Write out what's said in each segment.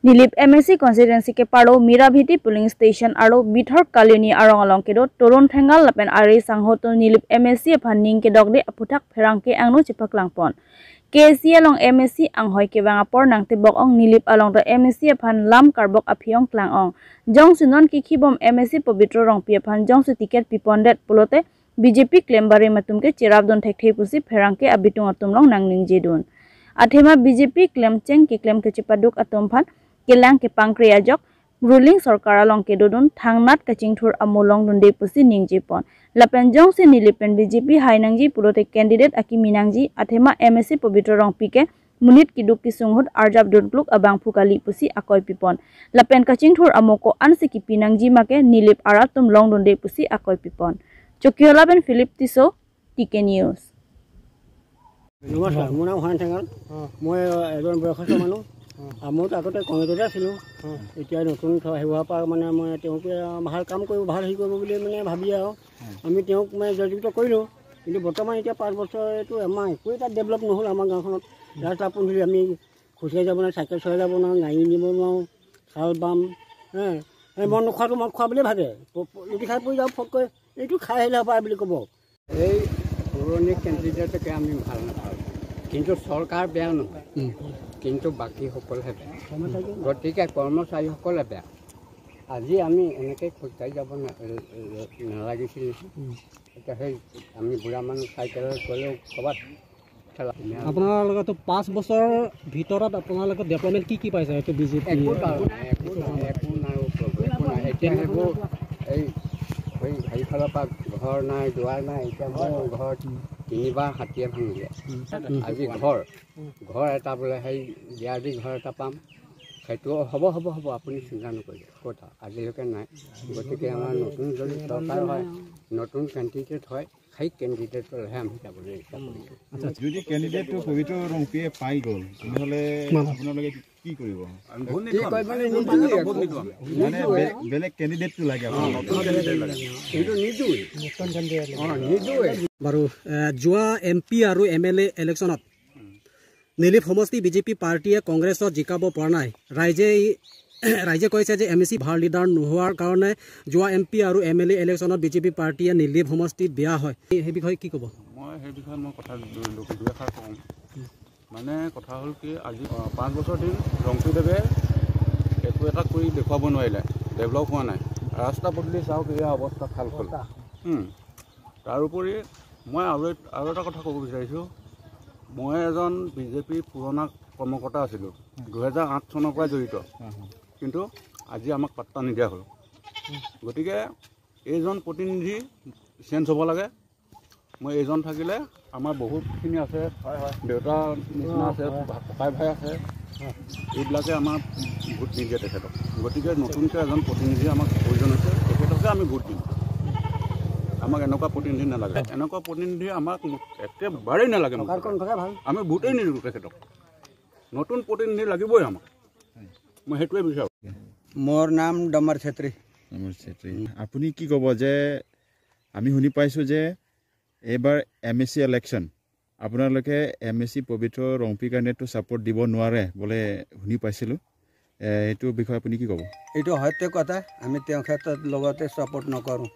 Nilip MAC constituency ke paro Mirabhiti polling station aro Bithor Kalini arong along ke do Torun Thengal lapen ari sangho to Nilip MAC aphan ning ke dok de aputhak pherang ke angno chipak langpon KC along MAC ang hoi ke bang apor nang te bok ong Nilip along to MAC aphan lam karbok aphiong klang ong jong sunon ki khibom MAC Pabitra Rongpi aphan jong su ticket pipondet pulote BJP claim bari matum ke cherab don thek thei pusi pherang ke abitung atum long nang ning jedun athema BJP claim cheng ke claim ke chipaduk atum phan kelang ke pangkriya jok ruling sarkar along ke dodun thangnat kachingthur amolong dunde pusi ningjipon lapen jong se nilipen BJP hainangji pulote candidate aki minangji athema MAC Pabitra Rongpi ke munit kiduk kisunghut arjab dunkluk abang phukali pusi akoi pipon lapen kachingthur amoko anse ki pinangji make nilip aratum long dunde pusi akoi pipon Chokiola ben Philip Tiso TK News. নমস্কাৰ, মোৰ নাম হৰেণ ঠেঙাল। মই এজন বয়সস্থ মানুহ। মইতো আগতে কংগ্ৰেছতে আছিলোঁ, এতিয়া নতুন হোৱাৰ পৰা মানে মই তেওঁকে ভাল কাম কৰিব, ভাল হেৰি কৰিব বুলি মানে ভাবি আৰু আমি তেওঁক মানে জয়যুক্ত কৰিলোঁ। কিন্তু বৰ্তমান এতিয়া 5 বছৰটো আমাৰ একোৱেই তাত ডেভেলপ নহ'ল। আমাৰ গাঁওখনত ৰাস্তা পদূলি আমি খোজকাঢ়ি যাব নোৱাৰোঁ, চাইকেল চলাই যাব নোৱাৰোঁ, গাড়ী নিব নোৱাৰোঁ, খাল বাম হে এই মদ নোখোৱাটো মদ খোৱা বুলিয়ে ভাবে, ৰুটি খাই পৰি যাওঁ ফটকৈ এইটো খাই আহিলে পায় বুলি ক'ব। এই পুৰণি কেণ্ডিডেটকে আমি ভাল নাপাওঁ, কিন্তু চৰকাৰ বেয়া নহয়, কিন্তু বাকীসকলহে বেয়া। গতিকে কৰ্মচাৰীসকলে বেয়া। আজি আমি এনেকৈ খোজকাঢ়ি যাব নালাগিছিল। এতিয়া সেই আমি বুঢ়া মানুহ চাইকেলত গ'লেও ক'ৰবাত ঠেলা। আপোনালোকেতো 5 বছৰৰ ভিতৰত আপোনালোকে ডেভেলপমেণ্ট কি কি পাইছে? এইটো বিজেপি একো নাই, একো নাই, একো নাই, একো নাই। এতিয়া সেইবোৰ এই হেৰিফালৰ পৰা ঘৰ নাই, দুৱাৰ নাই। এতিয়া মোৰ ঘৰত 3বাৰ হাতীয়ে ভাঙিলে। আজি ঘৰ এটা বোলে সেই বিয়া দি ঘৰ এটা পাম, সেইটো হ'ব হ'ব হ'ব, আপুনি চিন্তা নকৰিব, ক'ত আজিলৈকে নাই। গতিকে আমাৰ নতুন যদি চৰকাৰ হয়, নতুন কেণ্ডিডেট হয়, সেই কেণ্ডিডেটলৈহে আমি যাবলৈ ইচ্ছা কৰিছোঁ। যদি কেণ্ডিডেটটো পবিত্ৰ ৰংপিয়ে পাই গ'ল, তেনেহ'লে আপোনালোকে কি কৰিব? মানে বেলেগ কেণ্ডিডেটটো লাগে, কিন্তু নিদিওঁৱে। বাৰু, যোৱা এম পি আৰু এম এল এ ইলেকশ্যনত নিলিপ সমষ্টি বিজেপি পাৰ্টীয়ে কংগ্ৰেছত জিকাব পৰা নাই। ৰাইজে কৈছে যে এম এ চি ভাল লিডাৰ নোহোৱাৰ কাৰণে যোৱা এম পি আৰু এম এল এ ইলেকশ্যনত বিজেপি পাৰ্টীয়ে নিলিপ সমষ্টিত বেয়া হয়। সেই বিষয়ে কি ক'ব? মই সেই বিষয়ে মই কথা দুই এষাৰ কওঁ। মানে কথা হ'ল কি, আজি 5 বছৰ দিন ৰংপিদেৱে একো এটা কৰি দেখুৱাব নোৱাৰিলে, ডেভেলপ হোৱা নাই। ৰাস্তা পদূলি চাওক, এয়া অৱস্থা খাল খোল। তাৰোপৰি মই আৰু এটা কথা ক'ব বিচাৰিছোঁ। মই এজন বিজেপিৰ পুৰণা কৰ্মকৰ্তা আছিলোঁ, 2008 চনৰ পৰাই জড়িত, কিন্তু আজি আমাক পাত্তা নিদিয়া হ'ল। গতিকে এইজন প্ৰতিনিধি চেঞ্জ হ'ব লাগে। মই এইজন থাকিলে আমাৰ বহুতখিনি আছে, দেউতা নিচিনা আছে, ককাই ভাই আছে, এইবিলাকে আমাক ভোট নিদিয়ে তেখেতক। গতিকে নতুনকৈ এজন প্ৰতিনিধি আমাক প্ৰয়োজন হৈছে, তেখেতকে আমি ভোট দিম। আমাক এনেকুৱা প্ৰতিনিধি নালাগে, এনেকুৱা প্ৰতিনিধি আমাক একেবাৰেই নালাগে। আমি ভোটেই নিদিওঁ তেখেতক। নতুন প্ৰতিনিধি লাগিবই আমাক, মই সেইটোৱে বিচাৰোঁ। মোৰ নাম ডমৰ চেত্ৰী। ডমৰ চেত্ৰী, আপুনি কি ক'ব যে আমি শুনি পাইছোঁ যে এইবাৰ এম এ চি ইলেকশ্যন আপোনালোকে এম এ চি পবিত্ৰ ৰংপিৰ কাৰণেতো ছাপৰ্ট দিব নোৱাৰে বোলে শুনি পাইছিলোঁ, এইটো বিষয়ে আপুনি কি ক'ব? এইটো সত্য কথা, আমি তেওঁৰ ক্ষেত্ৰত লগতে ছাপৰ্ট নকৰোঁ।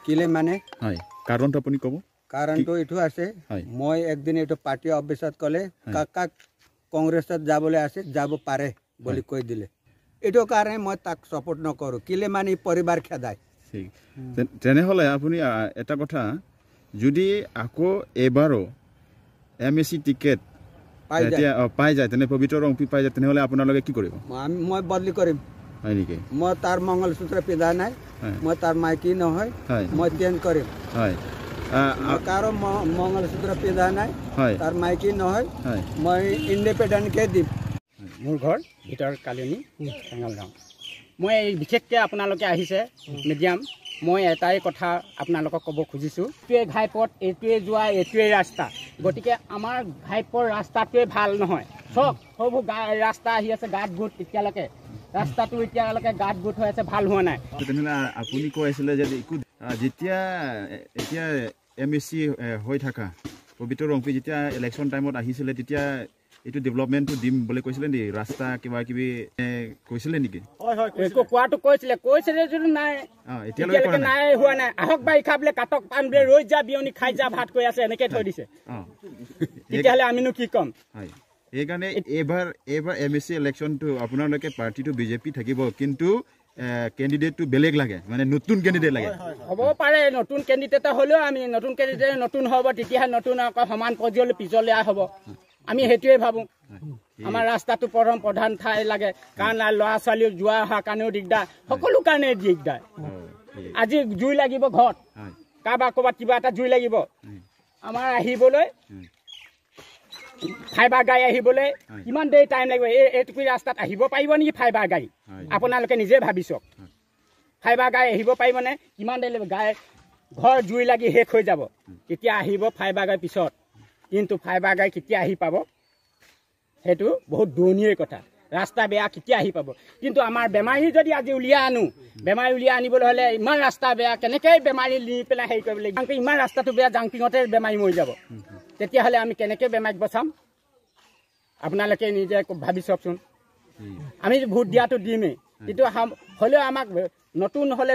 কেলে মানে হয়, কাৰণটো আপুনি ক'ব? কাৰণটো এইটো আছে, মই একদিন এইটো পাৰ্টি অফিচত ক'লে কাক কংগ্ৰেছত যাবলৈ আছে যাব পাৰে বুলি কৈ দিলে। এইটো কাৰণে মই তাক ছাপৰ্ট নকৰোঁ। কেলে মানে পৰিবাৰ খেদায়। ঠিক তেনেহ'লে আপুনি এটা কথা, যদি আকৌ এইবাৰো এম এ চি টিকেট এতিয়া পাই যায়, তেনে পবিত্ৰ ৰংপি পাই যায়, তেনেহ'লে আপোনালোকে কি কৰিব? মই বদলি কৰিম। হয় নেকি? মই তাৰ মংগলসূত্ৰ পিন্ধা নাই, মই তাৰ মাইকী নহয়, মই চেঞ্জ কৰিম। হয়, কাৰো মংগলসূত্ৰ পিন্ধা নাই, তাৰ মাইকী নহয়, মই ইণ্ডিপেণ্ডেণ্টকে দিম। মোৰ ঘৰ ভিতৰ কালিনী ঠেঙাল গাঁও। মই বিশেষকৈ আপোনালোকে আহিছে মিডিয়াম, মই এটাই কথা আপোনালোকক ক'ব খুজিছোঁ, এইটোৱে ঘাইপথ, এইটোৱে যোৱা, এইটোৱে ৰাস্তা। গতিকে আমাৰ ঘাইপথ ৰাস্তাটোৱে ভাল নহয়। চব সেইবোৰ ৰাস্তা আহি আছে গাঁত গোট, এতিয়ালৈকে ৰাস্তাটো এতিয়ালৈকে গাঁত গোট হৈ আছে, ভাল হোৱা নাই। তেনেহ'লে আপুনি কৈ আছিলে যে একো যেতিয়া এতিয়া এম এ চি হৈ থকা পবিত্ৰ ৰংপি যেতিয়া ইলেকশ্যন টাইমত আহিছিলে, তেতিয়া এইটো ডেভেলপমেণ্টটো দিম বুলি কৈছিলে নেকি? ৰাস্তা কিবা কিবি কৈছিলে নেকি? কোৱাটো কৈছিলে, কৈছিলে যদি নাই এতিয়ালৈকে নাই হোৱা নাই। আহক বাৰিষা বোলে কাটক পাণ বোলে ৰৈ যা বিয়নি খাই যা ভাত কৈ আছে, এনেকে থৈ দিছে। তেতিয়াহ'লে আমিনো কি ক'ম? হয়, সেইকাৰণে এইবাৰ এম এছ চি ইলেকশ্যনটো আপোনালোকে পাৰ্টিটো বিজেপি থাকিব, কিন্তু কেণ্ডিডেটটো বেলেগ লাগে, মানে নতুন কেণ্ডিডেট লাগে। হ'ব পাৰে নতুন কেণ্ডিডেট হ'লেও আমি নতুন কেণ্ডিডেট নতুন হ'ব, তেতিয়াহে নতুন আকৌ সমান পৰ্যায়লৈ পিছলৈ হ'ব। আমি সেইটোৱে ভাবোঁ। আমাৰ ৰাস্তাটো প্ৰথম প্ৰধান ঠাই লাগে, কাৰণ ল'ৰা ছোৱালী যোৱা অহাৰ কাৰণেও দিগদাৰ, সকলো কাৰণে দিগদাৰ। আজি জুই লাগিব ঘৰত, কাৰোবাৰ ক'ৰবাত কিবা এটা জুই লাগিব, আমাৰ আহিবলৈ ফাইবাৰ গাড়ী আহিবলৈ কিমান দেৰি টাইম লাগিব? এইটুকু ৰাস্তাত আহিব পাৰিব নেকি ফাইবাৰ গাড়ী? আপোনালোকে নিজে ভাবি চাওক, ফাইবাৰ গাড়ী আহিব পাৰিবনে? কিমান দেৰি লাগিব? গাড়ী ঘৰ জুই লাগি শেষ হৈ যাব, তেতিয়া আহিব ফাইবাৰ গাড়ী পিছত। কিন্তু ফাইবাৰ গাড়ী কেতিয়া আহি পাব সেইটো বহুত দূৰণিৰ কথা। ৰাস্তা বেয়া, কেতিয়া আহি পাব? কিন্তু আমাৰ বেমাৰী যদি আজি উলিয়াই আনো, বেমাৰী উলিয়াই আনিবলৈ হ'লে ইমান ৰাস্তা বেয়া, কেনেকৈ বেমাৰী নি পেলাই হেৰি কৰিব লাগিব? ইমান ৰাস্তাটো বেয়া, জাংপিঙতে বেমাৰী মৰি যাব। তেতিয়াহ'লে আমি কেনেকৈ বেমাৰীক বচাম? আপোনালোকে নিজে ভাবি চাওকচোন। আমি ভোট দিয়াটো দিমেই, কিন্তু হ'লেও আমাক নতুন হ'লে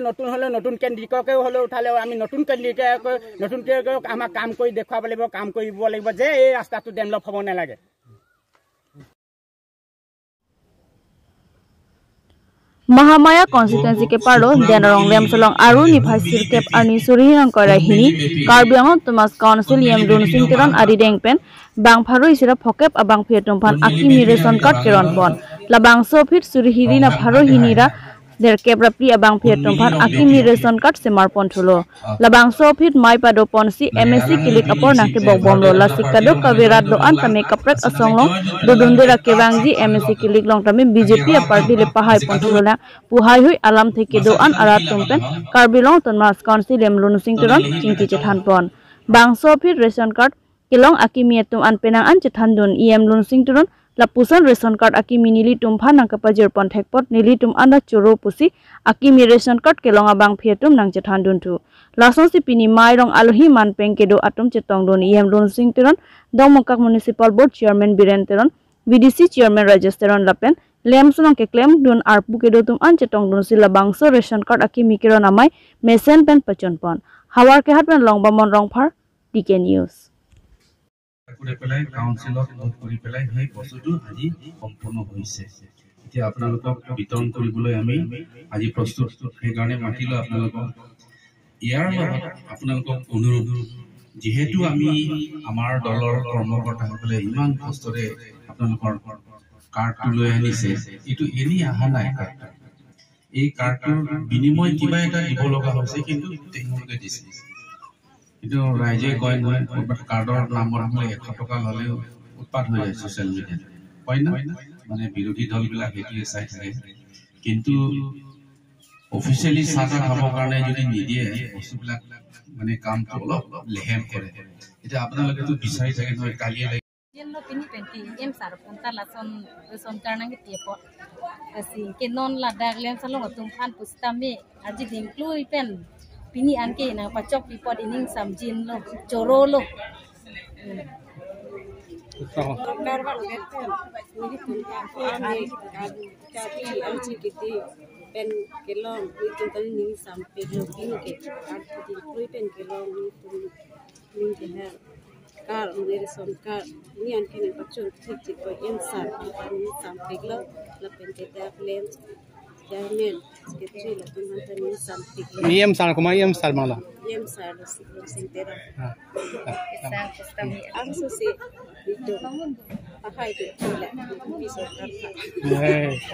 নতুন কেণ্ডিডেটকেও হ'লেও উঠালেও আমি নতুন কেণ্ডিডেটকে নতুনকৈ আমাক কাম কৰি দেখুৱাব লাগিব, কাম কৰিব লাগিব যে এই ৰাস্তাটো ডেভেলপ হ'ব নালাগে। Mahamaya constituency ke paro denrong lemsolong aru ni phasir kep arni surihang korai hini Karbi Anglong Thomas Council yem dun sing teron adi dengpen bang pharoi sira phokep abang phetum phan akimi ration card keron pon labang sofit surihiri na pharohini ra der kebra pri abang phetum phan akimi ration card semar pon thulo labang sofit mai pado ponsi MSc kilik apor nangke bok bomlo la sikado kaverat do an tame kaprek asonglong dodundera kewangji MSc kilik long tame BJP party le pahai pon thulo na puhai hui alam theke do an arat tumpen Karbi Anglong Thomas Council em lunusing teron chingki chethan pon bang sofit ration card kelong akimi tum an penang an chethan dun em lunsing teron lapusan ration card akimi nili tum pha nang kapajir pon thekpot nili tum anda choro pusi akimi ration card kelonga bang phetum nang chethan dun thu lason si pini mai rong alohi man peng kedo atum chetong dun em lunsing teron Dongmukak municipal board chairman Biren Teron VDC chairman Rajesh Teron lapen lem sunong ke claim dun arpu kedo tum an chetong dun si labangso ration card akimi keron amai mesen pen pachon pon hawar ke hat pen longbamon rongphar DK news কৰি পেলাই কাউন্সিলত vote কৰি পেলাই সেই বস্তুটো আজি সম্পূৰ্ণ হৈছে। এতিয়া আপোনালোকক বিতৰণ কৰিবলৈ আমি আজি প্ৰস্তুত, সেইকাৰণে মাতিলো আপোনালোকক। ইয়াৰ লগত আপোনালোকক অনুৰোধ, যিহেতু আমি আমাৰ দলৰ কৰ্মকৰ্তাসকলে ইমান কষ্টৰে আপোনালোকৰ কাৰ্ডটো লৈ আনিছে, এইটো এনেই অহা নাই কাৰ্ডটো। এই কাৰ্ডটোৰ বিনিময় কিবা এটা দিব লগা হৈছে, কিন্তু তেওঁলোকে দিছে। কিন্তু ৰাইজে কয় নহয়, ক'ৰবাত কাৰ্ডৰ নামত বোলে 100 টকা ল'লেও উৎপাত হৈ যায় ছ'চিয়েল মিডিয়াত, কয় ন? মানে বিৰোধী দলবিলাক সেইটোৱে চাই থাকে। কিন্তু অফিচিয়েলি চাহ তাহ খাবৰ কাৰণে যদি নিদিয়ে বস্তুবিলাক, মানে কামটো অলপ লেহেম কৰে। এতিয়া আপোনালোকেতো বিচাৰি থাকে নহয়, কালিয়ে লাগে। Pini anke na pachok pipot ining samjin lo choro lo pen kelong ni tani ning sam pe lo pini ke art pen kelong ni ning ke ha kar mere son kar ni anke na pachok ঠিক ঠিক ko em sar ni sam pe lo la pen ke ta lem chairman secretary la pen tani sam pe ni em sar ko ma em sar mala em sar lo sing tera sang kustami am so se dito pahai to la pi so kar.